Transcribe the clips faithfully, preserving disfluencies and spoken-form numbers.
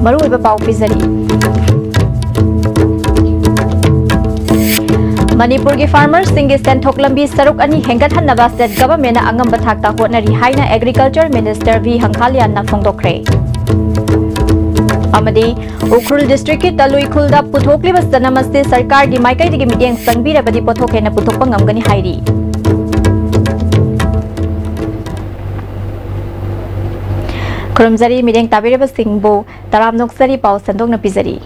ꯃꯔꯨꯑꯣꯏꯕ ꯄꯥꯎ ꯄꯤꯖꯔꯤ꯫ ꯃꯅꯤꯄꯨꯔꯒꯤ farmerꯁꯤꯡꯒꯤ ꯁꯦꯟꯊꯣꯛ ꯂꯝꯕꯤ ꯁꯔꯨꯛ ꯑꯅꯤ ꯍꯦꯟꯒꯠꯍꯟꯅꯕ state governmentꯅ ꯑꯉꯝꯕ ꯊꯥꯛꯇ ꯍꯣꯠꯅꯔꯤ ꯍꯥꯏꯅ Agriculture Minister V ꯍꯪꯈꯥꯂꯤꯌꯥꯟꯅ ꯐꯣꯡꯗꯣꯛꯈ꯭ꯔꯦ꯫ ꯑꯃꯗꯤ ꯎꯈ꯭ꯔꯨꯜ districtꯀꯤ ꯇꯂꯨꯏ ꯈꯨꯜꯗ ꯄꯨꯊꯣꯛꯂꯤꯕ ꯆꯅꯝ ꯑꯁꯤ ꯁꯔꯀꯥꯔꯒꯤ ꯃꯥꯏꯀꯩꯗꯒꯤ ꯃꯤꯠꯌꯦꯡ ꯆꯪꯕꯤꯔꯕꯗꯤ ꯄꯣꯠꯊꯣꯛ ꯍꯦꯟꯅ ꯄꯨꯊꯣꯛꯄ ꯉꯝꯒꯅꯤ ꯍꯥꯏꯔꯤ꯫ ꯈꯨꯔꯨꯝꯖꯔꯤ, ꯃꯤꯠꯌꯦꯡ ꯇꯥꯕꯤꯔꯤꯕꯁꯤꯡꯕꯨ ꯇꯔꯥꯝꯅ ꯑꯣꯛꯆꯔꯤ꯫ ꯄꯥꯎ ꯁꯟꯗꯣꯛꯅ ꯄꯤꯖꯔꯤ꯫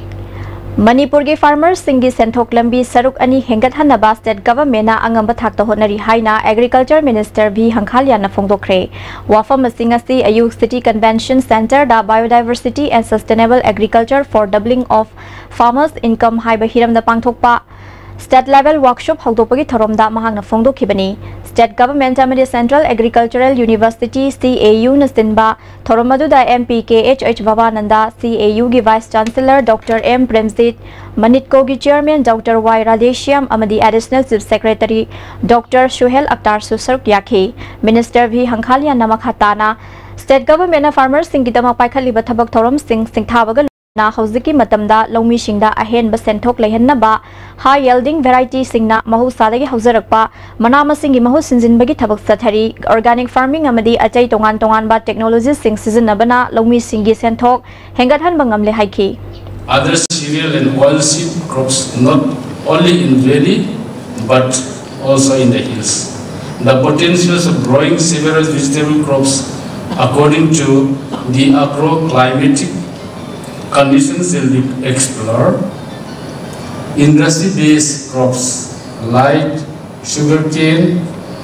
ꯃꯅꯤꯄꯨꯔꯒꯤ farmerꯁꯤꯡꯒꯤ ꯁꯦꯟꯊꯣꯛ ꯂꯝꯕꯤ ꯁꯔꯨꯛ ꯑꯅꯤ ꯍꯦꯟꯒꯠꯍꯟꯅꯕ state governmentꯅ ꯑꯉꯝꯕ ꯊꯥꯛꯇ ꯍꯣꯠꯅꯔꯤ ꯍꯥꯏꯅ Agriculture Minister V ꯍꯪꯈꯥꯂꯤꯌꯥꯟꯅ ꯐꯣꯡꯗꯣꯛꯈ꯭ꯔꯦ꯫ ꯋꯥꯐꯝꯁꯤꯡ ꯑꯁꯤ ꯑꯌꯨꯛ City Convention Centreꯗ Biodiversity and Sustainable Agriculture for Doubling of Farmers Income ꯍꯥꯏꯕ ꯍꯤꯔꯝꯗ ꯄꯥꯡꯊꯣꯛꯄ state level workshop ꯍꯧꯗꯣꯛꯄꯒꯤ ꯊꯧꯔꯝꯗ ꯃꯍꯥꯛꯅ ꯐꯣꯡꯗꯣꯛꯈꯤꯕꯅꯤ꯫ State government ꯑꯃꯗꯤ Central Agricultural University, CAUꯅ ꯁꯤꯟꯕ ꯊꯧꯔꯝ ꯑꯗꯨꯗ MP K H H Bhabananda, CAUꯒꯤ Vice Chancellor Doctor M Premjit, ꯃꯅꯤꯠꯀꯣꯒꯤ Chairman Doctor ꯋꯥꯏ ꯔꯥꯙꯦꯁ꯭ꯌꯥꯝ ꯑꯃꯗꯤ Additional Chief Secretary Doctor Suhel ꯑꯛꯇꯥꯔꯁꯨ ꯁꯔꯨꯛ ꯌꯥꯈꯤ꯫ Minister V ꯍꯪꯈꯥꯂꯤꯌꯥꯟꯅ ꯃꯈꯥ ꯇꯥꯅ state governmentꯅ farmerꯁꯤꯡꯒꯤꯗꯃꯛ ꯄꯥꯏꯈꯠꯂꯤꯕ ꯊꯕꯛ ꯊꯧꯔꯝꯁꯤꯡ ꯁꯤꯡꯊꯥꯕꯒ ꯂꯣꯏꯅꯅ ꯍꯧꯖꯤꯛꯀꯤ ꯃꯇꯝꯗ ꯂꯧꯃꯤꯁꯤꯡꯗ ꯑꯍꯦꯟꯕ ꯁꯦꯟꯊꯣꯛ ꯂꯩꯍꯟꯅꯕ high yielding varietyꯁꯤꯡꯅ ꯃꯍꯧꯁꯥꯗꯒꯤ ꯍꯧꯖꯔꯛꯄ ꯃꯅꯥ ꯃꯁꯤꯡꯒꯤ ꯃꯍꯨꯠ ꯁꯤꯟꯖꯤꯟꯕꯒꯤ ꯊꯕꯛ ꯆꯠꯊꯔꯤ꯫ Organic farming ꯑꯃꯗꯤ ꯑꯇꯩ ꯇꯣꯉꯥꯟ ꯇꯣꯉꯥꯟꯕ technologyꯁꯤꯡ ꯁꯤꯖꯤꯟꯅꯕꯅ ꯂꯧꯃꯤꯁꯤꯡꯒꯤ ꯁꯦꯟꯊꯣꯛ ꯍꯦꯟꯒꯠꯍꯟꯕ ꯉꯝꯂꯦ ꯍꯥꯏꯈꯤ꯫ Other cereal and oilseed crops not only in valley but also in the hills. The potentials of growing several vegetable crops according to the agroclimatic conditions will be explored. Industry-based crops like sugarcane,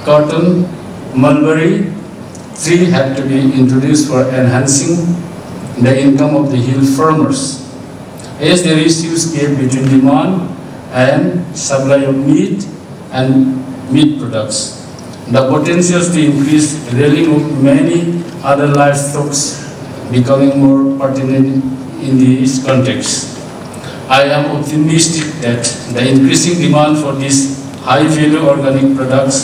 cotton, mulberry, tree have to be introduced for enhancing the income of the hill farmers. As there is huge gap between demand and supply of meat and meat products, the potential to increase rearing of many other livestock becoming more pertinent in this context. I am optimistic that the increasing demand for these high-value organic products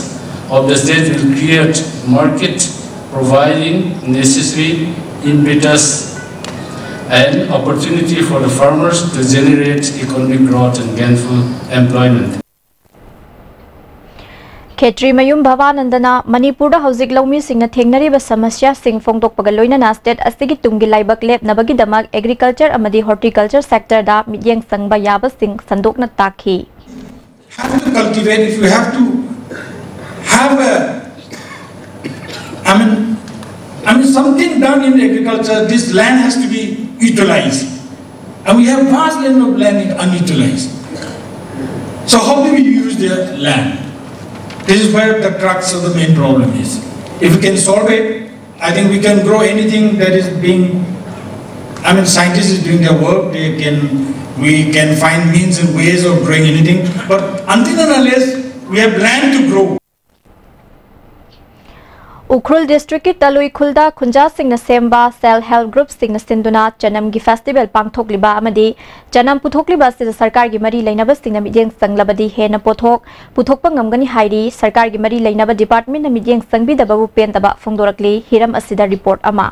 of the state will create market, providing necessary impetus an opportunity for the farmers to generate economic growth and gainful employment. ꯈꯦꯇ꯭ꯔꯤꯃꯌꯨꯝ ꯚꯕꯥꯅꯟꯗꯅ ꯃꯅꯤꯄꯨꯔꯗ ꯍꯧꯖꯤꯛ ꯂꯧꯃꯤꯁꯤꯡꯅ ꯊꯦꯡꯅꯔꯤꯕ ꯁꯃꯁ꯭ꯌꯥꯁꯤꯡ ꯐꯣꯡꯗꯣꯛꯄꯒ ꯂꯣꯏꯅꯅ state ꯑꯁꯤꯒꯤ ꯇꯨꯡꯒꯤ ꯂꯥꯏꯕꯛ ꯂꯦꯞꯅꯕꯒꯤꯗꯃꯛ agriculture ꯑꯃꯗꯤ horticulture ꯁꯦꯛꯇꯔꯗ ꯃꯤꯠꯌꯦꯡ ꯆꯪꯕ ꯌꯥꯕꯁꯤꯡ ꯁꯟꯗꯣꯛꯅ ꯇꯥꯛꯈꯤ꯫ Have to cultivate, if you have to have a, I mean, I mean, something done in agriculture, this land has to be utilized. And we have vast land of land unutilized. So how do we use the land? This is where the crux of the main problem is. If we can solve it, I think we can grow anything that is being, I mean, scientists is doing their work. They can, we can find means and ways of growing anything. But until and unless we have land to grow, Ukhrul ꯗꯤꯁꯇ꯭ꯔꯤꯛꯀꯤ ꯇꯂꯨꯏ ꯈꯨꯜꯗ ꯈꯨꯟꯖꯥꯁꯤꯡꯅ ꯁꯦꯝꯕ self help ꯒ꯭ꯔꯨꯞꯁꯤꯡꯅ ꯁꯤꯟꯗꯨꯅ ꯆꯅꯝꯒꯤ festival ꯄꯥꯡꯊꯣꯛꯂꯤꯕ ꯑꯃꯗꯤ ꯆꯅꯝ ꯄꯨꯊꯣꯛꯂꯤꯕ ꯑꯁꯤꯗ ꯁꯔꯀꯥꯔꯒꯤ ꯃꯔꯤ ꯂꯩꯅꯕꯁꯤꯡꯅ ꯃꯤꯠꯌꯦꯡ ꯆꯪꯂꯕꯗꯤ ꯍꯦꯟꯅ ꯄꯣꯠꯊꯣꯛ ꯄꯨꯊꯣꯛꯄ ꯉꯝꯒꯅꯤ ꯍꯥꯏꯔꯤ꯫ ꯁꯔꯀꯥꯔꯒꯤ ꯃꯔꯤ ꯂꯩꯅꯕ ꯗꯤꯄꯥꯔꯠꯃꯦꯟꯅ ꯃꯤꯠꯌꯦꯡ ꯆꯪꯕꯤꯗꯕꯕꯨ ꯄꯦꯟꯗꯕ ꯐꯣꯡꯗꯣꯔꯛꯂꯤ꯫ ꯍꯤꯔꯝ ꯑꯁꯤꯗ ꯔꯤꯄꯣꯔꯠ ꯑꯃ꯫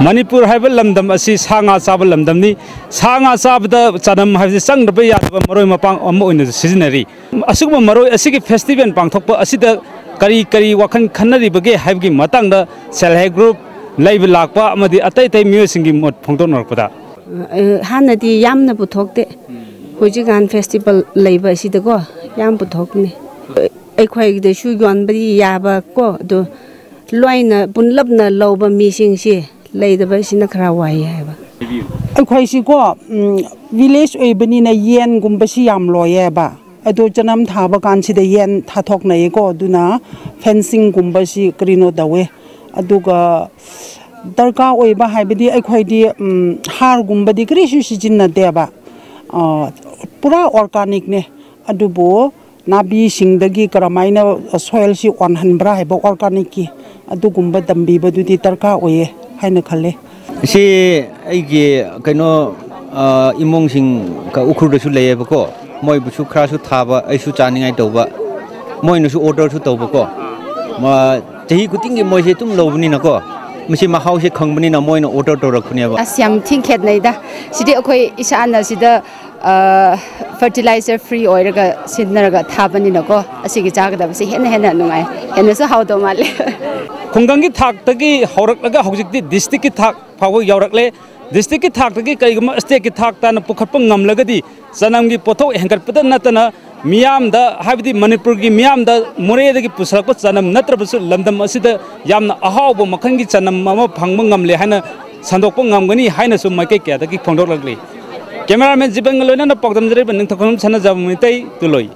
ꯃꯅꯤꯄꯨꯔ ꯍꯥꯏꯕ ꯂꯝꯗꯝ ꯑꯁꯤ ꯁꯥ ꯉꯥ ꯆꯥꯕ ꯂꯝꯗꯝꯅꯤ꯫ ꯁꯥ ꯉꯥ ꯆꯥꯕꯗ ꯆꯅꯝ ꯍꯥꯏꯕꯁꯤ ꯆꯪꯗꯕ ꯌꯥꯗꯕ ꯃꯔꯣꯏ ꯃꯄꯥꯡ ꯑꯃ ꯑꯣꯏꯅ ꯁꯤꯖꯤꯟꯅꯔꯤ꯫ ꯑꯁꯤꯒꯨꯝꯕ ꯃꯔꯣꯏ ꯑꯁꯤꯒꯤ ꯐꯦꯁꯇꯤꯚꯦꯜ ꯄꯥꯡꯊꯣꯛꯄ ꯑꯁꯤꯗ ꯀꯔꯤ ꯀꯔꯤ ꯋꯥꯈꯜ ꯈꯟꯅꯔꯤꯕꯒꯦ ꯍꯥꯏꯕꯒꯤ ꯃꯇꯥꯡꯗ ꯁꯦꯜꯐ ꯍꯦꯜꯞ ꯒ꯭ꯔꯨꯞ, ꯂꯩꯕ ꯂꯥꯛꯄ ꯑꯃꯗꯤ ꯑꯇꯩ ꯑꯇꯩ ꯃꯤꯑꯣꯏꯁꯤꯡꯒꯤ ꯃꯣꯠ ꯐꯣꯡꯗꯣꯛꯅꯔꯛꯄꯗ꯫ ꯑ, ꯍꯥꯟꯅꯗꯤ ꯌꯥꯝꯅ ꯄꯨꯊꯣꯛꯇꯦ꯫ ꯍꯧꯖꯤꯛꯀꯥꯟ ꯐꯦꯁꯇꯤꯚꯦꯜ ꯂꯩꯕ ꯑꯁꯤꯗꯀꯣ ꯌꯥꯝ ꯄꯨꯊꯣꯛꯄꯅꯦ꯫ ꯑꯩꯈꯣꯏꯗꯁꯨ ꯌꯣꯟꯕꯗꯤ ꯌꯥꯕ ꯀꯣ, ꯑꯗꯣ ꯂꯣꯏꯅ ꯄꯨꯟꯂꯞꯅ ꯂꯧꯕ ꯃꯤꯁꯤꯡꯁꯦ ꯂꯩꯇꯕꯁꯤꯅ ꯈꯔ ꯋꯥꯏ ꯍꯥꯏꯕ꯫ ꯑꯩꯈꯣꯏꯁꯤꯀꯣ, ꯎꯝ, ꯚꯤꯂꯦꯖ ꯑꯣꯏꯕꯅꯤꯅ ꯌꯦꯟꯒꯨꯝꯕꯁꯤ ꯌꯥꯝ ꯂꯣꯏꯌꯦꯕ꯫ ꯑꯗꯣ ꯆꯅꯝ ꯊꯥꯕ ꯀꯥꯟꯁꯤꯗ ꯌꯦꯟ ꯊꯥꯊꯣꯛꯅꯩꯀꯣ, ꯑꯗꯨꯅ ꯐꯦꯟꯁꯤꯡꯒꯨꯝꯕꯁꯤ ꯀꯔꯤꯅꯣ ꯇꯧꯋꯦ꯫ ꯑꯗꯨꯒ ꯗꯔꯀꯥꯔ ꯑꯣꯏꯕ ꯍꯥꯏꯕꯗꯤ ꯑꯩꯈꯣꯏꯗꯤ, ꯎꯝ, ꯍꯥꯔꯒꯨꯝꯕꯗꯤ ꯀꯔꯤꯁꯨ ꯁꯤꯖꯤꯟꯅꯗꯦꯕ꯫ ꯑ, ꯄꯨꯔꯥ ꯑꯣꯔꯒꯥꯅꯤꯛꯅꯦ꯫ ꯑꯗꯨꯕꯨ ꯅꯥꯄꯤꯁꯤꯡꯗꯒꯤ ꯀꯔꯝꯍꯥꯏꯅ ꯁꯣꯏꯜꯁꯤ ꯑꯣꯟꯍꯟꯕ꯭ꯔꯥ ꯍꯥꯏꯕ ꯑꯣꯔꯒꯥꯅꯤꯛꯀꯤ, ꯑꯗꯨꯒꯨꯝꯕ ꯇꯝꯕꯤꯕꯗꯨꯗꯤ ꯗꯔꯀꯥꯔ ꯑꯣꯏꯌꯦ ꯍꯥꯏꯅ ꯈꯜꯂꯦ꯫ ꯁꯤ ꯑꯩꯒꯤ ꯀꯩꯅꯣ, ꯑ, ꯏꯃꯨꯡꯁꯤꯡ ꯀ-, ꯎꯈ꯭ꯔꯨꯜꯗꯁꯨ ꯂꯩꯌꯦꯕꯀꯣ꯫ ꯃꯣꯏꯕꯨꯁꯨ ꯈꯔꯁꯨ ꯊꯥꯕ, ꯑꯩꯁꯨ ꯆꯥꯅꯤꯡꯉꯥꯏ ꯇꯧꯕ, ꯃꯣꯏꯅꯁꯨ ꯑꯣꯔꯗꯔꯁꯨ ꯇꯧꯕꯀꯣ꯫ ꯃ-, ꯆꯍꯤ ꯈꯨꯗꯤꯡꯒꯤ ꯃꯣꯏꯁꯦ ꯑꯗꯨꯝ ꯂꯧꯕꯅꯤꯅꯀꯣ, ꯃꯁꯤ ꯃꯍꯥꯎꯁꯦ ꯈꯪꯕꯅꯤꯅ ꯃꯣꯏꯅ ꯑꯣꯔꯗꯔ ꯇꯧꯔꯛꯄꯅꯦꯕ꯫ ꯑꯁ, ꯌꯥꯝ ꯊꯤ ꯈꯦꯠꯅꯩꯗ꯫ ꯁꯤꯗꯤ ꯑꯩꯈꯣꯏ ꯏꯁꯥꯅ ꯁꯤꯗ, ꯑ, ꯐꯔꯇꯤꯂꯥꯏꯖꯔ ꯐ꯭ꯔꯤ ꯑꯣꯏꯔꯒ ꯁꯤꯖꯤꯟꯅꯔꯒ ꯊꯥꯕꯅꯤꯅꯀꯣ, ꯑꯁꯤꯒꯤ ꯆꯥꯒꯗꯕꯁꯦ ꯍꯦꯟꯅ ꯍꯦꯟꯅ ꯅꯨꯡꯉꯥꯏ, ꯍꯦꯟꯅꯁꯨ ꯍꯥꯎꯗꯧ ꯃꯥꯜꯂꯦ꯫ ꯈꯨꯡꯒꯪꯒꯤ ꯊꯥꯛꯇꯒꯤ ꯍꯧꯔꯛꯂꯒ ꯍꯧꯖꯤꯛꯇꯤ ꯗꯤꯁꯇ꯭ꯔꯤꯛꯀꯤ ꯊꯥꯛ ꯐꯥꯎꯕ ꯌꯧꯔꯛꯂꯦ꯫ ꯗꯤꯁꯇ꯭ꯔꯤꯛꯀꯤ ꯊꯥꯛꯇꯒꯤ ꯀꯔꯤꯒꯨꯝꯕ ꯁ꯭ꯇꯦꯠꯀꯤ ꯊꯥꯛ ꯇꯥꯅ ꯄꯨꯈꯠꯄ ꯉꯝꯂꯒꯗꯤ ꯆꯅꯝꯒꯤ ꯄꯣꯠꯊꯣꯛ ꯍꯦꯟꯒꯠꯄꯗ ꯅꯠꯇꯅ ꯃꯤꯌꯥꯝꯗ, ꯍꯥꯏꯕꯗꯤ ꯃꯅꯤꯄꯨꯔꯒꯤ ꯃꯤꯌꯥꯝꯗ ꯃꯣꯔꯦꯗꯒꯤ ꯄꯨꯁꯤꯜꯂꯛꯄ ꯆꯅꯝ ꯅꯠꯇ꯭ꯔꯕꯁꯨ ꯂꯝꯗꯝ ꯑꯁꯤꯗ ꯌꯥꯝꯅ ꯑꯍꯥꯎꯕ ꯃꯈꯜꯒꯤ ꯆꯅꯝ ꯑꯃ ꯐꯪꯕ ꯉꯝꯂꯦ ꯍꯥꯏꯅ ꯁꯟꯗꯣꯛꯄ ꯉꯝꯒꯅꯤ ꯍꯥꯏꯅꯁꯨ ꯃꯥꯏꯀꯩ ꯀꯌꯥꯗꯒꯤ ꯐꯣꯡꯗꯣꯛꯂꯛꯂꯤ꯫ ꯀꯦꯃꯦꯔꯥꯃꯦꯟ ꯖꯤꯕꯟꯒ ꯂꯣꯏꯅꯅ ꯄꯥꯎꯗꯝꯖꯔꯤꯕ ꯅꯤꯡꯊꯧꯈꯣꯡꯕꯝ ꯁꯅꯥꯖꯥꯕꯝ ꯃꯩꯇꯩ, ꯇꯨꯂꯣꯏ꯫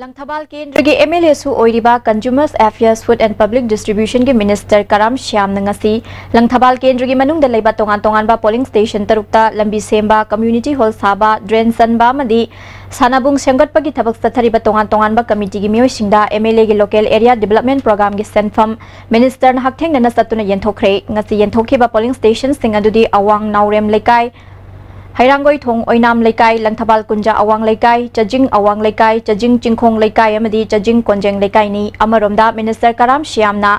ꯂꯪꯊꯕꯥꯜ ꯀꯦꯟꯗ꯭ꯔꯒꯤ ꯑꯦꯝ ꯑꯦꯜ ꯑꯦꯁꯨ ꯑꯣꯏꯔꯤꯕ Consumers Affairs, Food and Public Distribution ꯒꯤ ꯃꯤꯅꯤꯁꯇꯔ ꯀꯔꯥꯝ ꯁ꯭ꯌꯥꯝꯅ ꯉꯁꯤ ꯂꯪꯊꯕꯥꯜ ꯀꯦꯟꯗ꯭ꯔꯒꯤ ꯃꯅꯨꯡꯗ ꯂꯩꯕ ꯇꯣꯉꯥꯟ ꯇꯣꯉꯥꯟꯕ ꯄꯣꯂꯤꯡ ꯁ꯭ꯇꯦꯁꯟ ꯇꯔꯨꯛꯇ ꯂꯝꯕꯤ ꯁꯦꯝꯕ, ꯀꯝꯃ꯭ꯌꯨꯅꯤꯇꯤ ꯍꯣꯜ ꯁꯥꯕ, ꯗ꯭ꯔꯦꯟ ꯆꯟꯕ ꯑꯃꯗꯤ ꯁꯥꯟꯅꯕꯨꯡ ꯁꯦꯝꯒꯠꯄꯒꯤ ꯊꯕꯛ ꯆꯠꯊꯔꯤꯕ ꯇꯣꯉꯥꯟ ꯇꯣꯉꯥꯟꯕ ꯀꯃꯤꯇꯤꯒꯤ ꯃꯤꯑꯣꯏꯁꯤꯡꯗ ꯑꯦꯝ ꯑꯦꯜ ꯑꯦꯒꯤ ꯂꯣꯀꯦꯜ ꯑꯦꯔꯤꯌꯥ ꯗꯤꯕꯂꯞꯃꯦꯟ ꯄ꯭ꯔꯣꯒ꯭ꯔꯥꯝꯒꯤ ꯁꯦꯟꯐꯝ ꯃꯤꯅꯤꯁꯇꯔꯅ ꯍꯛꯊꯦꯡꯅꯅ ꯆꯠꯇꯨꯅ ꯌꯦꯟꯊꯣꯛꯈ꯭ꯔꯦ꯫ ꯉꯁꯤ ꯌꯦꯟꯊꯣꯛꯈꯤꯕ ꯄꯣꯂꯤꯡ ꯁ꯭ꯇꯦꯁꯟꯁꯤꯡ ꯑꯗꯨꯗꯤ ꯑꯋꯥꯡ ꯅꯥꯎꯔꯦꯝ ꯂꯩꯀꯥꯏ, ꯍꯩꯔꯥꯡꯒꯣꯏꯊꯣꯡ ꯑꯣꯏꯅꯥꯝ ꯂꯩꯀꯥꯏ, ꯂꯪꯊꯕꯥꯜ ꯀꯨꯟꯖꯥ ꯑꯋꯥꯡ ꯂꯩꯀꯥꯏ, ꯆꯥꯖꯤꯡ ꯑꯋꯥꯡ ꯂꯩꯀꯥꯏ, ꯆꯥꯖꯤꯡ ꯆꯤꯡꯈꯣꯡ ꯂꯩꯀꯥꯏ ꯑꯃꯗꯤ ꯆꯥꯖꯤꯡ ꯀꯣꯟꯖꯦꯡ ꯂꯩꯀꯥꯏꯅꯤ꯫ ꯑꯃꯔꯣꯝꯗ ꯃꯤꯅꯤꯁꯇꯔ ꯀꯔꯥꯝ ꯁ꯭ꯌꯥꯝꯅ